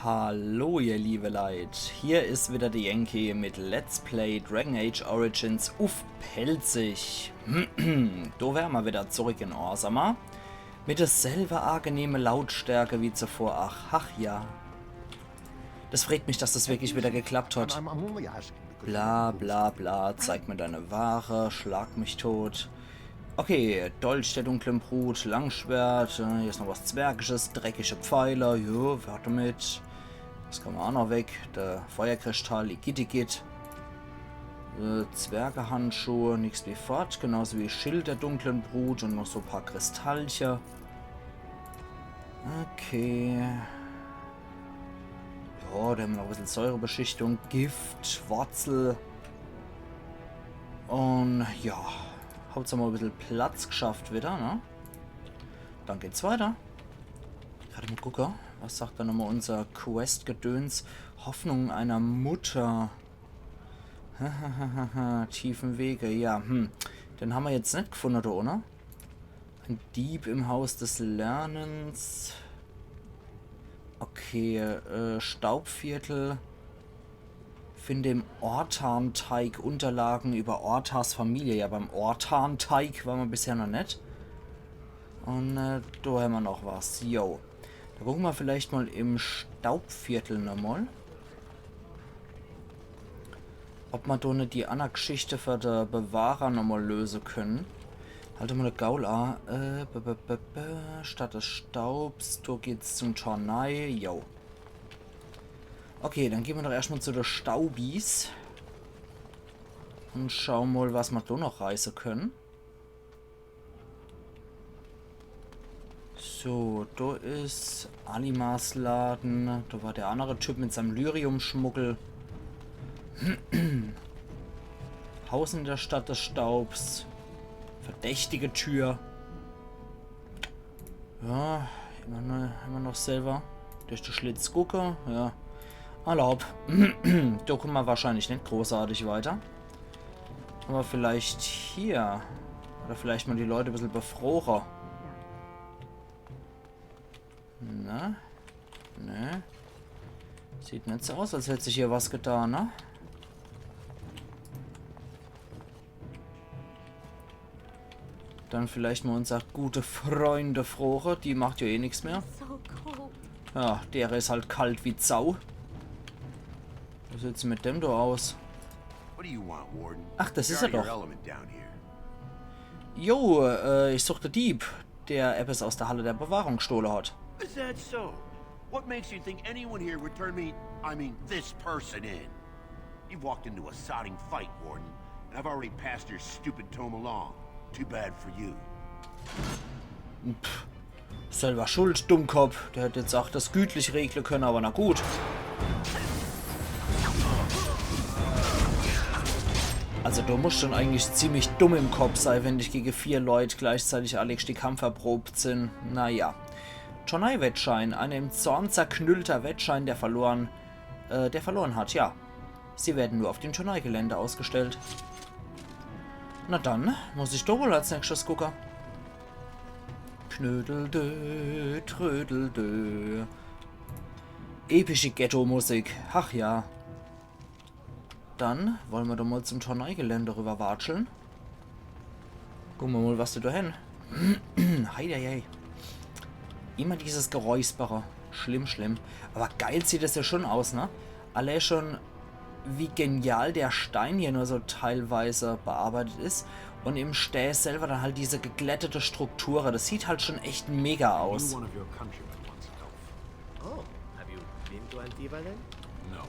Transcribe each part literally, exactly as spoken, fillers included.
Hallo ihr liebe Leit, hier is wieder de Yankee mit Let's Play Dragon Age Origins uff Pälzisch. Do wäre ma wieder zurück in Orzammar. Mit derselbe angenehme Lautstärke wie zuvor. Ach, ach ja. Das freut mich, dass das wirklich wieder geklappt hat. Bla bla bla, zeig mir deine Ware, schlag mich tot. Okay, Dolch der dunklen Brut, Langschwert, äh, hier is noch was Zwergisches, dreckische Pfeile, jo, warte mit. Das kann ma auch noch weg. Der Feuerkristall, Igitt, Igitt. Äh, Zwergehandschuhe, nix wie fort, genauso wie Schild der dunklen Brut und noch so paar Kristallche. Okay. Ja, do hämmer noch e bissel Säurebeschichtung, Gift, Wurzel. Und ja, Hauptsach mal e bissel Platz geschafft wieder, ne? Dann geht's weiter. Grad mal gucke, was sagt dann nochmal unser Quest-Gedöns? Hoffnung einer Mutter. Tiefen Wege, ja, hm. Den hämmer jetzt net gefunde do, oder? Ein Dieb im Haus des Lernens. Okay, äh, Staubviertel. Finde im Ortan-Teig Unterlagen über Ortas Familie. Ja, beim Ortan-Teig ware ma bisher noch net. Und äh, do hämmer noch was. Jo. Do gucke ma vielleicht mal im Staubviertel nochmal, ob ma do net die anner Geschichte für de Bewahrer nochmal löse können. Halt mal de Gaul a. Äh, b, b, b, b, Stadt des Staubs. Do geht's zum Tor nei. Jo. Okay, dann gehn ma doch erscht mal zu de Staubis. Und schaue mal, was ma do noch reiße können. So, do is Alimars Laden. Do war der andere Typ mit seinem Lyrium-Schmuggel. Haus in der Stadt des Staubs. Verdächtige Tür. Ja, immer noch, immer noch selber. Durch de Schlitz gucke, ja. Alla hopp. Do kumme ma wahrscheinlich net großartig weiter. Aber vielleicht hier. Oder vielleicht mal die Leute e bissel befrore. Na? Ne? Sieht net so aus, als hätt sich hier was getan, ne? Dann vielleicht mal unser gute Freunde frore, die macht ja eh nix mehr. So cold. Ja, der is halt kalt wie Sau. Was sieht's mit dem do aus? What do you want, Warden? Ach, das is er doch. You're out of your element down here. Jo, äh, ich such de Dieb, der etwas aus der Halle der Bewahrung gestohle hat. Is that so? What makes you think anyone here would turn me, I mean, this person in? You've walked into a sodding fight, Warden, and I've already passed your stupid tome along. Too bad for you. Pff, selber schuld, Dummkopf. Der hätt jetzt auch das gütlich regle könne, aber na gut. Also du musst schon eigentlich ziemlich dumm im Kopf sei, wenn dich gege vier Leut gleichzeitig alle die Kampf erprobt sin. Naja. Tor nei Wettschein. Eine im Zorn zerknüllter Wettschein, der verloren, äh, der verloren hat, ja. Sie werden nur auf dem Tor nei Gelände ausgestellt. Na dann, muss ich doch wohl als nächstes gucke. Knödeldö, trödeldö. Epische Ghetto-Musik. Ach ja. Dann wolle ma doch mal zum Tor nei Gelände rüber watscheln. Gucke ma mal, was do hen. Heieiei. Immer dieses Geräuspere. Schlimm, schlimm. Aber geil sieht es ja schon aus, ne? Alle schon, wie genial der Stein hier nur so teilweise bearbeitet is. Und im Stää selber dann halt diese geglättete Struktur. Das sieht halt schon echt mega aus. Knew one of your countrymen once, Elf. Oh, have you been to Antiva then? No.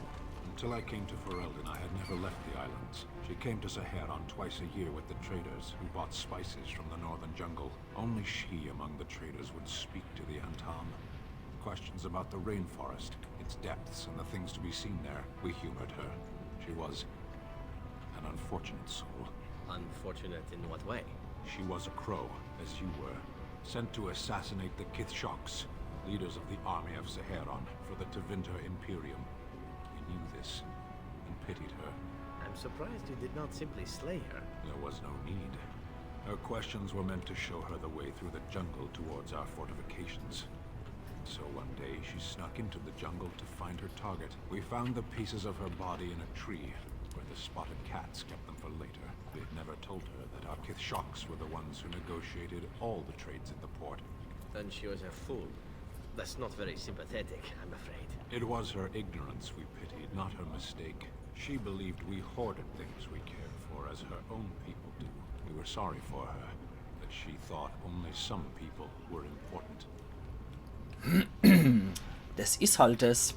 Until I came to Ferelden, I had never left the islands. She came to Seheron twice a year with the traders who bought spices from the northern jungle. Only she among the traders would speak to the Antaam. Questions about the rainforest, its depths, and the things to be seen there, we humored her. She was an unfortunate soul. Unfortunate in what way? She was a crow, as you were, sent to assassinate the Kithshoks, leaders of the army of Seheron, for the Tevinter Imperium. We knew this and pitied her. I'm surprised you did not simply slay her. There was no need. Her questions were meant to show her the way through the jungle towards our fortifications. So one day she snuck into the jungle to find her target. We found the pieces of her body in a tree, where the spotted cats kept them for later. We had never told her that our Kithsharks were the ones who negotiated all the trades at the port. Then she was a fool. That's not very sympathetic, I'm afraid. It was her ignorance we pitied, not her mistake. She believed we hoarded things we cared for as her own people do. We were sorry for her, but she thought only some people were important. Das is halt das.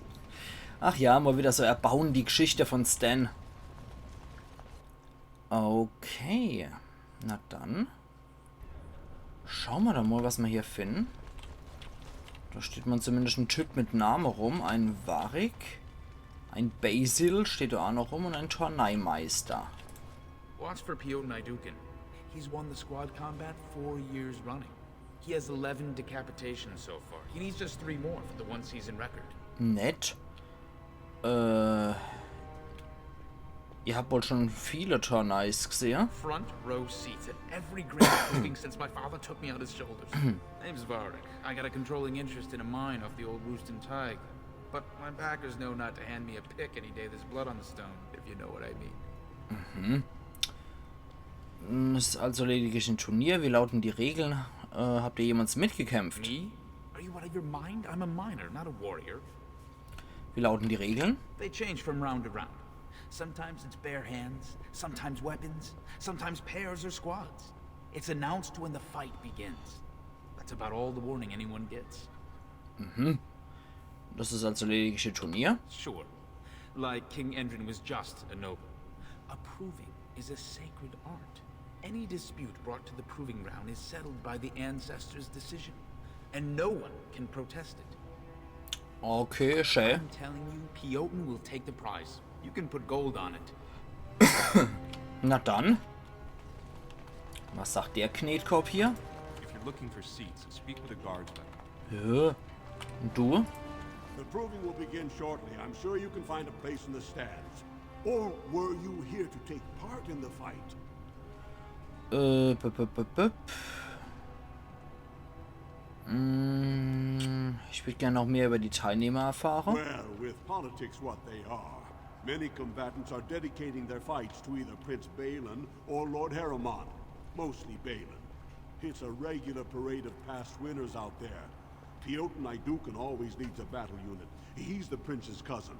Ach ja, mal wieder so erbauen die Geschichte von Sten. Okay. Na dann. Schaue mer doch mal, was mer hier finden. Da steht man zumindest en Typ mit Name rum. Ein Varric. Ein Basil steht da auch noch rum und ein Torneimeister. Watch for Piotin Aeducan. He's won the squad combat four years running. He has eleven decapitations so far. He needs just three more for the one season record. Nett. Äh. Ihr habt wohl schon viele Torneis gesehen. Front row seats at every grand proving since my father took me on his shoulders. Name's Varric. I got a controlling interest in a mine off the old Roost and Tide. But my backers know not to hand me a pick any day there's blood on the stone, if you know what I mean. Hm, es ist also lediglich ein Turnier. Wie lauten die Regeln? Äh, habt ihr jemals mitgekämpft? Me? Are you out of your mind? I'm a miner, not a warrior. Wie lauten die Regeln? They change from round to round. Sometimes it's bare hands, sometimes weapons, sometimes pairs or squads. It's announced when the fight begins. That's about all the warning anyone gets. Das ist also lediglich ein Turnier. Sure. Like King Endrin was just a noble. A proving is a sacred art. Any dispute brought to the proving ground is settled by the ancestors' decision, and no one can protest it. Okay, schön. I'm telling you, Piotin will take the prize. You can put gold on it. Na dann. Was sagt der Knetkopf hier? If you're looking for seats, speak with a guardsman. Ja. Und du? The proving will begin shortly. I'm sure you can find a place in the stands. Or were you here to take part in the fight? Äh, bup, bup, bup, bup. Mm, ich würde gerne noch mehr über die Teilnehmer erfahren. Well, with politics what they are, many combatants are dedicating their fights to either Prince Bhelen or Lord Harriman. Mostly Bhelen. It's a regular parade of past winners out there. Piotin Aeducan always leads a battle unit. He's the prince's cousin.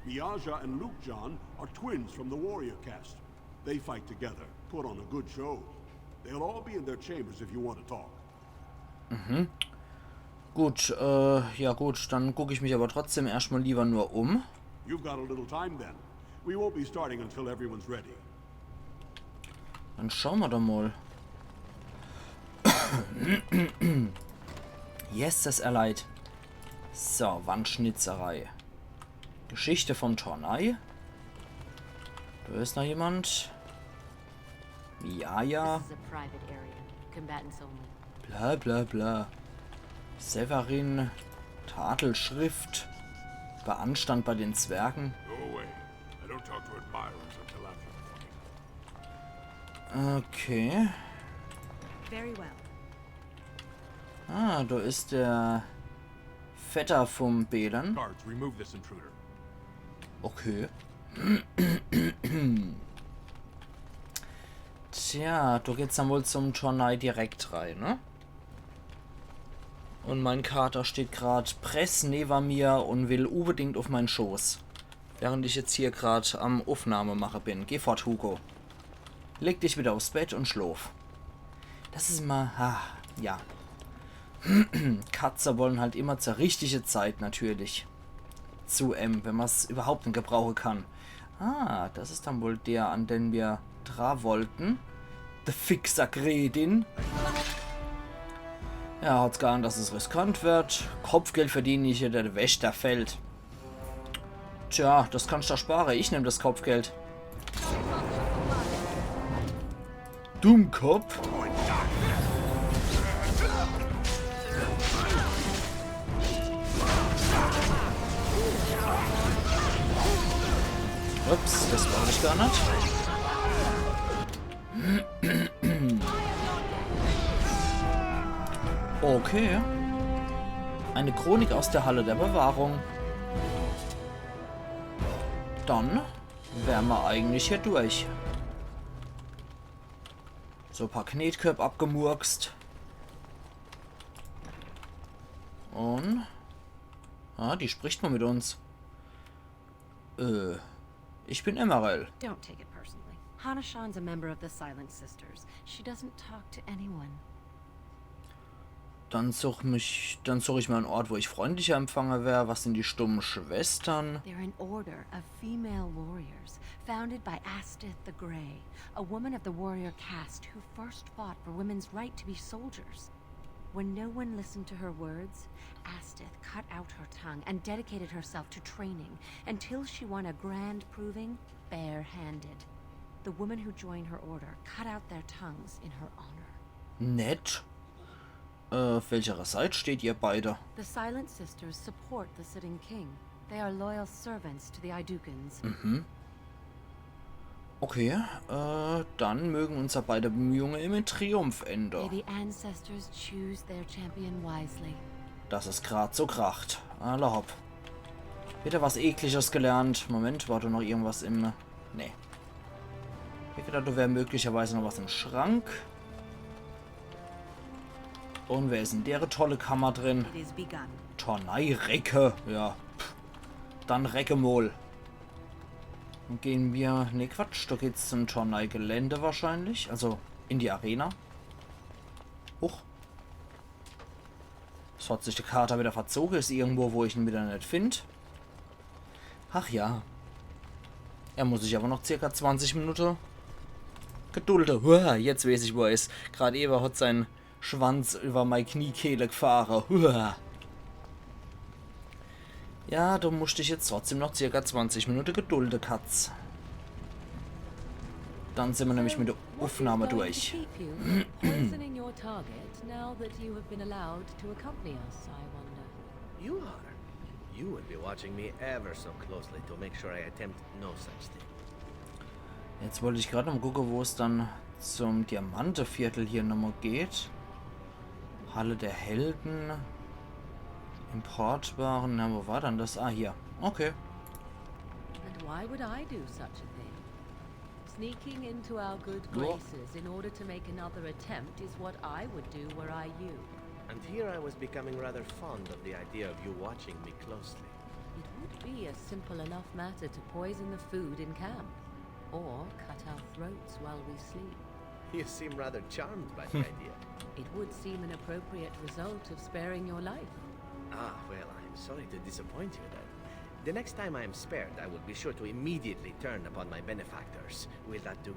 Miaja and Lukejan are twins from the warrior caste. They fight together, put on a good show. They'll all be in their chambers if you want to talk. Gut, äh, ja gut, dann gucke ich mich aber trotzdem erstmal lieber nur um. You've got a little time then. We won't be starting until everyone's ready. Dann schaue mer doch mal. Yes, das erleid. So, Wandschnitzerei. Geschichte vom Tornei. Da ist noch jemand. Ja, ja. This is a private area. Combatants only. Bla bla bla. Severin, Tadelschrift, Beanstand bei den Zwergen. Go away. I don't talk to admirers until after the morning. Okay. Very well. Ah, da ist der Vetter vom Bhelen. Guards, remove this intruder. Okay. Tja, da geht's dann wohl zum Tornei direkt rein, ne? Und mein Kater steht grad press neben mir und will unbedingt auf meinen Schoß. Während ich jetzt hier grad am Aufnahme mache bin. Geh fort, Hugo. Leg dich wieder aufs Bett und schlof. Das ist immer, ah, ja. Katze wollen halt immer zur richtigen Zeit natürlich zu em, wenn man's überhaupt nicht gebrauchen kann. Ah, das ist dann wohl der, an den wir dra wollten. The Fixer Gredin. Ja, hat's geahnt, dass es riskant wird. Kopfgeld verdiene ich, der Wächter fällt. Tja, das kannst du sparen. Ich nehm das Kopfgeld. Dummkopf. Ups, das war ich gar nicht. Okay. Eine Chronik aus der Halle der Bewahrung. Dann wäre mer eigentlich hier durch. So e paar Knetköpp abgemurkst. Und... Ah, die spricht mal mit uns. Äh, ich bin Emerald. Don't take it personally. Hana-Shan's a member of the Silent Sisters. She doesn't talk to anyone. Dann such mich, dann such ich mal einen Ort, wo ich freundlicher empfangen wär. Was sind die stummen Schwestern? They're an order of female warriors founded by Astith the Grey, a woman of the warrior caste who first fought for women's right to be soldiers. When no one listened to her words, Astith cut out her tongue and dedicated herself to training until she won a grand proving barehanded. The women who joined her order cut out their tongues in her honor. Nett. Äh, auf welcher Seite steht ihr beide? The Silent Sisters support the sitting king. They are loyal servants to the Aidukans. Mhm. Okay, äh, dann mögen unsere beide Bemühungen im Triumph enden. May the ancestors choose their champion wisely. Dass es grad so kracht. Alla hopp. Wieder was Ekliges gelernt. Moment, war da noch irgendwas im... Nee. Ich hab gedacht, da wär möglicherweise noch was im Schrank. Und wer is in dere tolle Kammer drin? It is begun. Tornei Recke. Ja. Pff. Dann Recke mol. Dann gehen wir... Nee, Quatsch. Da geht's zum Tornei-Gelände wahrscheinlich. Also in die Arena. Huch. Es hat sich der Kater wieder verzogen. Is irgendwo, wo ich ihn wieder net find. Ach ja. Er muss sich aber noch circa zwanzig Minuten gedulden. Hua, jetzt weiß ich, wo er is. Grad ewe hat sein Schwanz über mei Kniekehle gefahren. Hua. Ja, du musst dich jetzt trotzdem noch circa zwanzig Minuten gedulden, Katz. Dann sind wir nämlich mit der Aufnahme durch. What do you think keep you poisoning your target now that you have been allowed to accompany us, I wonder? You are. You will be watching me ever so closely to make sure I attempt no such thing. Jetzt wollte ich gerade noch mal gucken, wo es dann zum Diamanteviertel hier nochmal geht. Halle der Helden. Importwaren. Na, wo war dann das? Ah, hier. Okay. And why would I do such a thing? Sneaking into our good graces in order to make another attempt is what I would do were I you. And here I was becoming rather fond of the idea of you watching me closely. It would be a simple enough matter to poison the food in camp, or cut our throats while we sleep. You seem rather charmed by the idea. It would seem an appropriate result of sparing your life. Ah, well, I'm sorry to disappoint you then. The next time I am spared, I will be sure to immediately turn upon my benefactors. Will that do?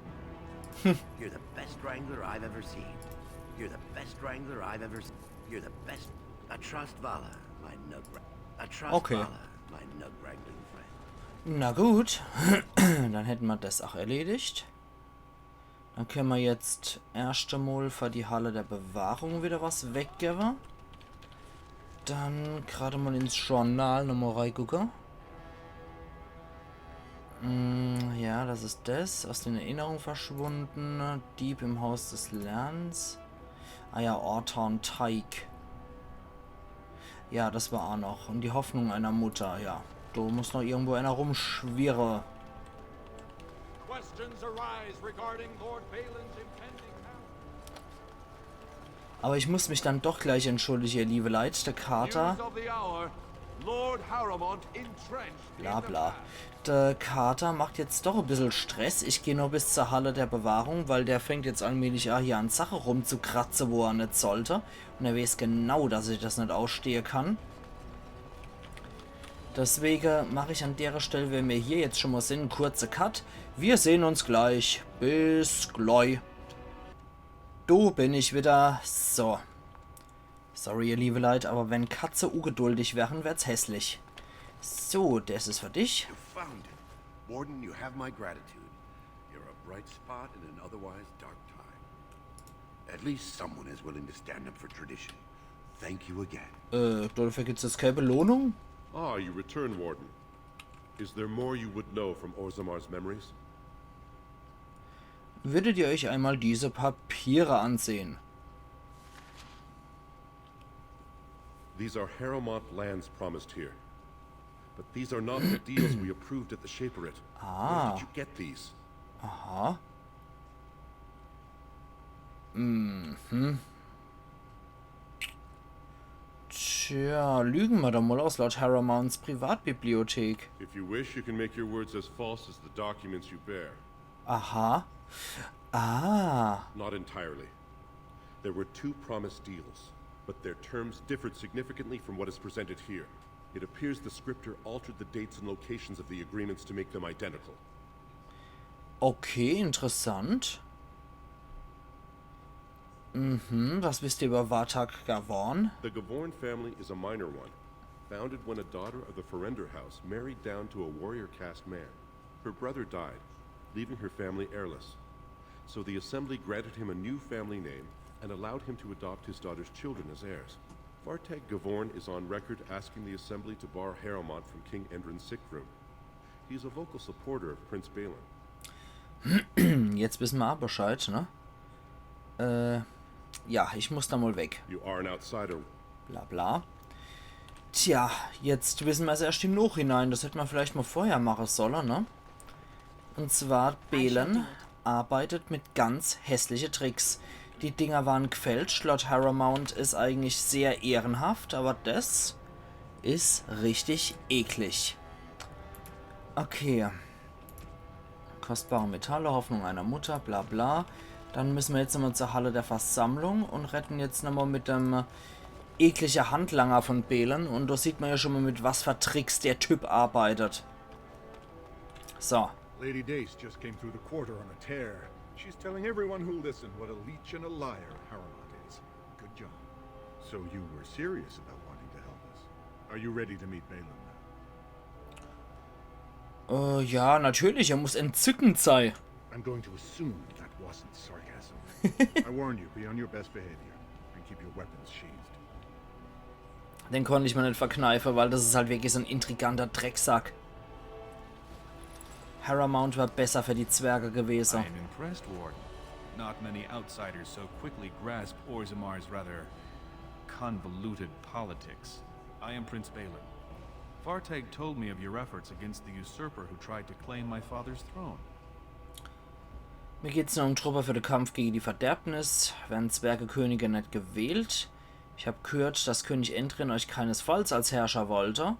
You're the best wrangler I've ever seen. You're the best wrangler I've ever seen. You're the best. I trust Vala, my nug. I trust Vala, my nug wrangling friend. Na gut, dann hätten wir das auch erledigt. Dann können wir jetzt erst einmal für die Halle der Bewahrung wieder was weggeben. Dann gerade mal ins Journal nochmal reingucken. Mm, ja, das ist das. Aus den Erinnerungen verschwunden. Dieb im Haus des Lernens. Ah ja, Ortan Teig. Ja, das war auch noch. Und die Hoffnung einer Mutter, ja. Da muss noch irgendwo einer rumschwirren. Questions arise regarding Lord Valen's impending power. Aber ich muss mich dann doch gleich entschuldigen, ihr liebe Leute. Der Kater. News of the hour. Lord Harrowmont entrenched in the... Bla bla. Der Kater macht jetzt doch ein bisschen Stress. Ich gehe nur bis zur Halle der Bewahrung, weil der fängt jetzt allmählich an, hier an Sache rumzukratzen, wo er nicht sollte. Und er weiß genau, dass ich das nicht ausstehen kann. Deswegen mache ich an der Stelle, wenn wir hier jetzt schon mal sind, einen kurzen Cut. Wir sehen uns gleich. Bis gleich. Da bin ich wieder. So. Sorry, ihr liebe Leute, aber wenn Katze ungeduldig wären, wird's hässlich. So, das ist für dich. You found it. Warden, you have my gratitude. You're a bright spot in an otherwise dark time. At least someone is willing to stand up for tradition. Thank you again. Äh, dafür gibt's jetzt keine Belohnung? Ah, you return, Warden. Is there more you would know from Orzammar's memories? Würdet ihr euch einmal diese Papiere ansehen? These are Harrowmont lands promised here. But these are not the deals we approved at the Shaperit. Where Ah. did you get these? Aha. Mhm. Tja, lügen mer doch mal aus laut Harrowmounts Privatbibliothek. If you wish, you can make your words as false as the documents you bear. Aha. Ah. Not entirely. There were two promised deals, but their terms differed significantly from what is presented here. It appears the scriptor altered the dates and locations of the agreements to make them identical. Okay, interessant. Mhm, was wisst ihr über Vartag Gavorn? The Gavorn family is a minor one, founded when a daughter of the Ferender House married down to a warrior caste man. Her brother died, leaving her family heirless. So the assembly granted him a new family name and allowed him to adopt his daughter's children as heirs. Vartag Gavorn is on record asking the assembly to bar Harrowmont from King Endron's sick room. He's a vocal supporter of Prince Bhelen. Jetzt wissen wir Bescheid, ne? Äh, ja, ich muss da mal weg. You are an outsider. Bla bla. Tja, jetzt wissen wir es erst im Nachhinein. Das hätte man vielleicht mal vorher machen sollen, ne? Und zwar, Bhelen arbeitet mit ganz hässliche Tricks. Die Dinger waren gefälscht. Lord Harrowmount ist eigentlich sehr ehrenhaft, aber das ist richtig eklig. Okay. Kostbare Metalle, Hoffnung einer Mutter, bla bla. Dann müssen wir jetzt nochmal zur Halle der Versammlung und retten jetzt nochmal mit dem eklige Handlanger von Bhelen. Und da sieht man ja schon mal, mit was für Tricks der Typ arbeitet. So. Lady Dace just came through the quarter on a tear. She's telling everyone who'll listen what a leech and a liar Harrowmont is. Good job. So you were serious about wanting to help us. Are you ready to meet Bhelen now? Äh, ja, natürlich, er muss entzückend sein. I'm going to assume that wasn't sarcasm. I warn you, be on your best behavior and keep your weapons sheathed. Den konnte ich mir nicht verkneifen, weil das ist halt wirklich so ein intriganter Drecksack. Harrowmount wäre besser für die Zwerge gewesen. I am impressed, Warden. Not many outsiders so quickly grasp Orzammar's rather convoluted politics. I am Prince Bhelen. Vartag told me of your efforts against the usurper who tried to claim my father's throne. Mir geht's nur um Truppe für den Kampf gegen die Verderbnis. Werden Zwergekönige nicht gewählt? Ich hab gehört, dass König Endrin euch keinesfalls als Herrscher wollte.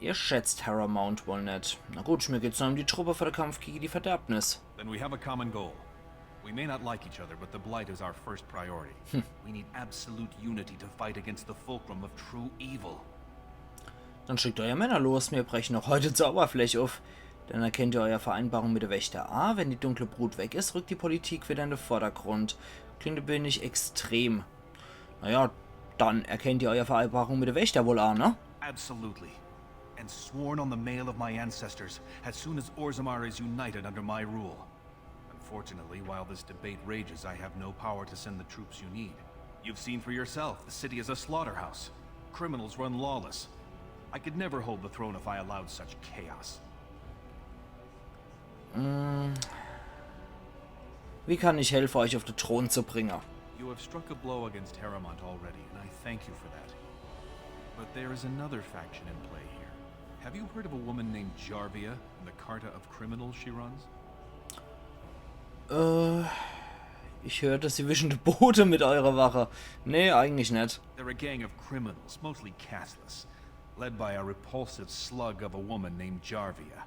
Ihr schätzt Harrowmount wohl nicht. Na gut, mir geht's nur um die Truppe für den Kampf gegen die Verderbnis. Then we have a common goal. We may not like each other, but the Blight is our first priority. We need absolute unity to fight against the fulcrum of true evil. Dann schickt eure Männer los, mir brechen noch heute zur Oberfläche auf. Dann erkennt ihr eure Vereinbarung mit der Wächter A. Wenn die dunkle Brut weg ist, rückt die Politik wieder in den Vordergrund. Klingt ein wenig extrem. Naja, dann erkennt ihr eure Vereinbarung mit der Wächter wohl A, ne? Absolutely. And sworn on the mail of my ancestors, as soon as Orzammar is united under my rule. Unfortunately, while this debate rages, I have no power to send the troops you need. You've seen for yourself, the city is a slaughterhouse. Criminals run lawless. I could never hold the throne if I allowed such chaos. Mm. Wie kann ich helfen, euch auf den Thron zu bringen? You have struck a blow against Harrowmont already, and I thank you for that. But there is another faction in play here. Have you heard of a woman named Jarvia and the Carta of Criminals she runs? Äh, ich hörte, sie wischen den Boden mit eurer Wache. Nee, eigentlich nicht. They're a gang of criminals, mostly casteless, led by a repulsive slug of a woman named Jarvia.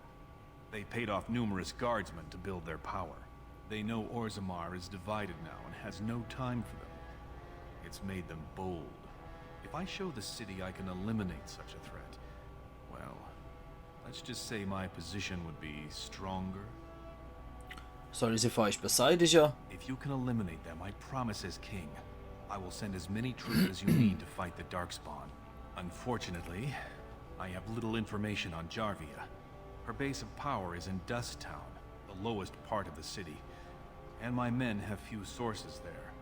They paid off numerous guardsmen to build their power. They know Orzammar is divided now and has no time for them. It's made them bold. If I show the city I can eliminate such a threat, well, let's just say my position would be stronger. Soll ich sie für euch beseitigen? If you can eliminate them, I promise as king, I will send as many troops as you need to fight the Darkspawn. Unfortunately, I have little information on Jarvia. Her base of power is in Dust Town, the lowest part of the city, and my men have few sources there.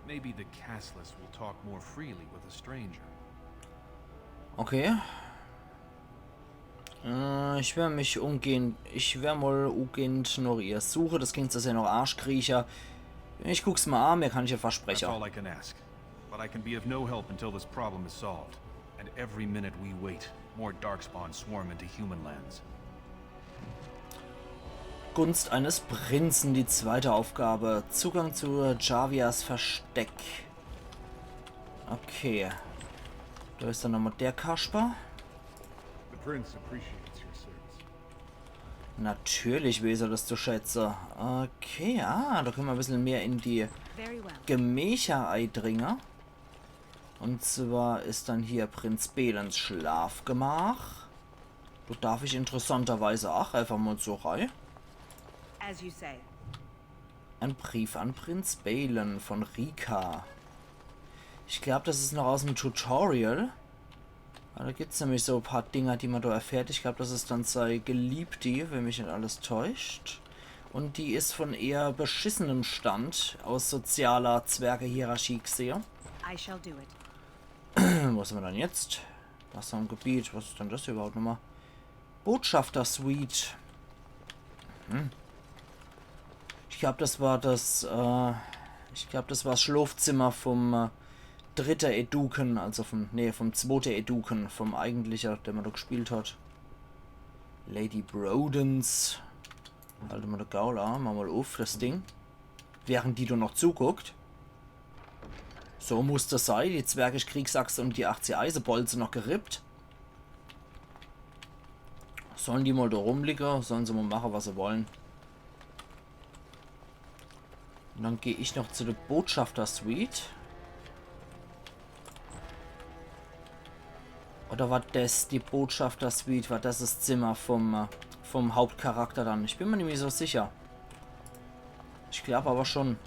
Maybe the casteless will talk more freely with a stranger. Okay. Äh, ich werde mich umgehend, ich werde mal umgehend nach ihr suchen. Das klingt so sehr nach Arschkriecher. Ich guck's mal an, mehr kann ich ja That's versprechen. All I can ask. But I can be of no help until this problem is solved. Every minute we wait, more darkspawn swarm into human lands. Gunst eines Prinzen, die zweite Aufgabe. Zugang zu Javiers Versteck. Okay. Da is dann nochmal der Kasper. The prince appreciates your service. Natürlich weiß er das zu schätzen. Okay, ah, da können wir ein bisschen mehr in die Very well. Gemächer eidringe. Und zwar is dann hier Prinz Belens Schlafgemach. Da darf ich interessanterweise auch einfach mal so rein. As you say. Ein Brief an Prinz Belen von Rika. Ich glaub, das is noch aus dem Tutorial. Aber da gibt's nämlich so ein paar Dinger, die man da erfährt. Ich glaub, das is dann sei Geliebti, wenn mich nicht alles täuscht. Und die is von eher beschissenem Stand aus sozialer Zwerge-Hierarchie gesehe. I shall do it. Hm, was haben wir dann jetzt? Das am Gebiet. Was is denn das hier überhaupt nochmal? Botschafter-Suite. Hm. Ich glaub, das war das, äh, ich glaub, das war das Schlafzimmer vom äh, dritte Eduken, also vom, nee, vom zweite Eduken, vom eigentliche, den man da gespielt hat. Lady Brodens. Halt mal der Gaul an, mach mal uff, das Ding. Während die da noch zuguckt. So muss das sei, die zwergisch Kriegsaxt und die achtzig Eisebolze noch gerippt. Sollen die mal da rumliegen, sollen sie mal machen, was sie wollen. Und dann geh ich noch zu der Botschafter-Suite. Oder war das die Botschafter-Suite? War das das Zimmer vom, äh, vom Hauptcharakter dann? Ich bin mir nicht mehr so sicher. Ich glaub aber schon.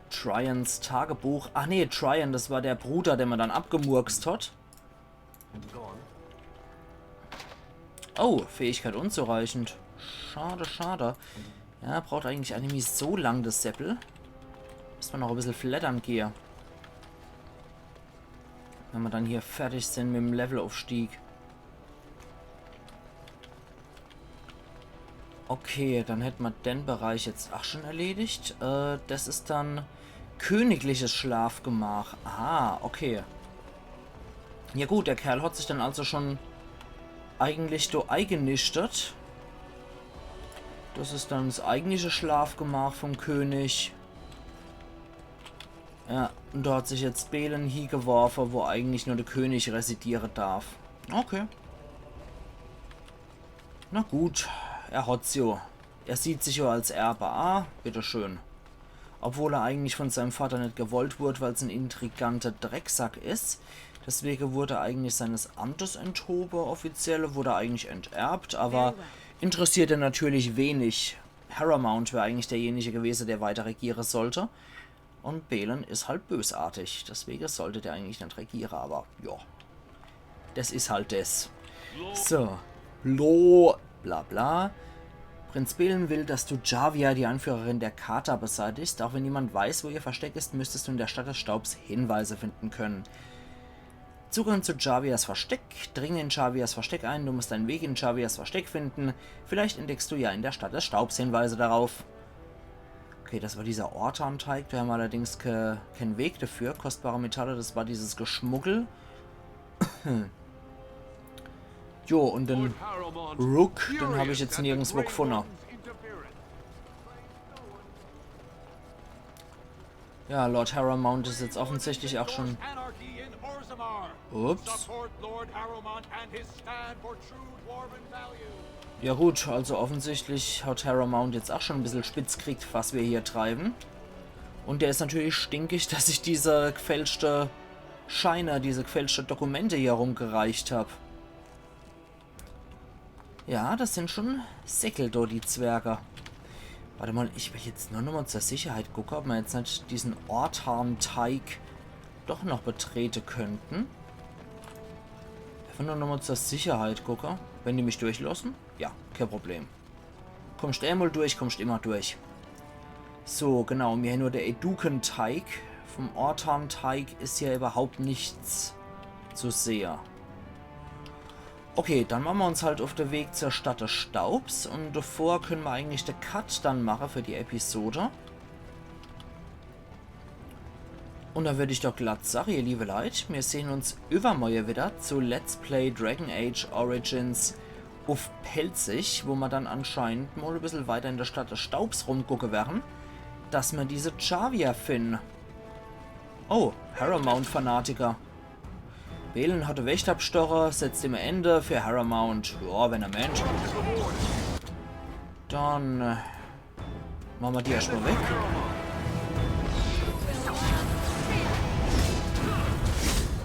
Trians Tagebuch. Ach nee, Trian, das war der Bruder, den man dann abgemurkst hat. Oh, Fähigkeit unzureichend. Schade, schade. Ja, braucht eigentlich auch nimmi so lang, das Seppel. Müssen wir noch ein bisschen fleddern gehe. Wenn wir dann hier fertig sind mit dem Levelaufstieg. Okay, dann hätten wir den Bereich jetzt auch schon erledigt. Äh, das ist dann königliches Schlafgemach. Aha, okay. Ja gut, der Kerl hat sich dann also schon eigentlich do eingenischtet. Das ist dann das eigentliche Schlafgemach vom König. Ja, und da hat sich jetzt Belen hiegeworfen, wo eigentlich nur der König residieren darf. Okay. Na gut, er hat's jo. Er sieht sich jo als Erbe a, bitteschön. Obwohl er eigentlich von seinem Vater nicht gewollt wurde, weil's ein intriganter Drecksack ist. Deswegen wurde er eigentlich seines Amtes enthoben, offiziell, wurde er eigentlich enterbt, aber interessiert er natürlich wenig. Harrowmount wäre eigentlich derjenige gewesen, der weiter regieren sollte. Und Belen ist halt bösartig, deswegen sollte der eigentlich nicht regieren, aber ja. Das ist halt das. So, Lo, bla bla. Prinz Belen will, dass du Javia, die Anführerin der Kata, beseitigst. Auch wenn niemand weiß, wo ihr Versteck ist, müsstest du in der Stadt des Staubs Hinweise finden können. Zugang zu Javias Versteck. Dringe in Javias Versteck ein. Du musst deinen Weg in Javias Versteck finden. Vielleicht entdeckst du ja in der Stadt des Staubs Hinweise darauf. Okay, das war dieser Ortan-Teig. Da haben wir allerdings ke keinen Weg dafür. Kostbare Metalle, das war dieses Geschmuggel. Jo, und den Rook, den hab ich jetzt nirgendwo gefunden. Ja, Lord Harrowmount ist jetzt offensichtlich auch schon. Ups. Ja gut, also offensichtlich hat Harrowmount jetzt auch schon ein bisschen spitz gekriegt, was wir hier treiben. Und der ist natürlich stinkig, dass ich diese gefälschte Scheine, diese gefälschte Dokumente hier rumgereicht hab. Ja, das sind schon Säckel do, die Zwerge. Warte mal, ich will jetzt nur noch mal zur Sicherheit gucken, ob wir jetzt nicht diesen Ortan-Teig doch noch betreten könnten. Einfach nur noch mal zur Sicherheit gucken. Wenn die mich durchlassen? Ja, kein Problem. Kommst einmal durch, kommst immer durch. So, genau, mir nur der Eduken-Teig. Vom Ortan-Teig ist hier überhaupt nichts zu sehen. Okay, dann machen wir uns halt auf den Weg zur Stadt des Staubs und davor können wir eigentlich den Cut dann machen für die Episode. Un dann würd ich doch glatt sage, ihr liewe Leit, mir sehn uns iwwermorje widder zu Let's Play Dragon Age Origins uff Pälzisch, wo mer dann anscheinend mol e bissel weiter in de Stadt des Staubs rumgucke werre, dass mer diese Javia finne. Oh, Harrowmount-Fanatiker. Bhelen hat de Wächter bstoche, setzt immer Ende für Harrowmount. Ja, wenn er meint. Dann äh, mache mer die erscht mol weg.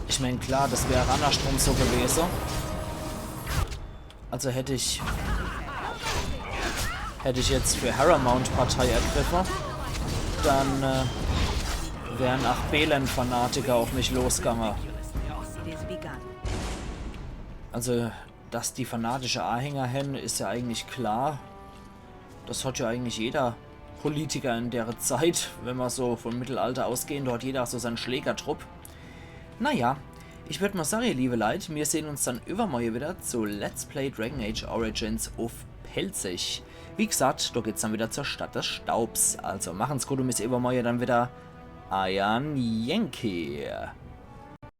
Ich mein, klar, des wär annerschtrum so gewese. Also hätt ich, hätt ich jetzt für Harrowmount Partei ergriffe, dann äh, wären ach Bhelen-Fanatiker uff mich losgange. Also, dass die fanatische Ahänger hen, is ja eigentlich klar. Des hat ja eigentlich jeder Politiker in dere Zeit, wenn mer so vum Mittelalter ausgehn, do hat jeder so sein Schlägertrupp. Naja, ich würd mol sage, ihr liewe Leit, mir sehn uns dann iwwermorje widder zu Let's Play Dragon Age Origins uff Pälzisch. Wie gesagt, do geht's dann widder zur Stadt des Staubs. Also machen's gut un bis iwwermorje dann widder. Eier Yankee.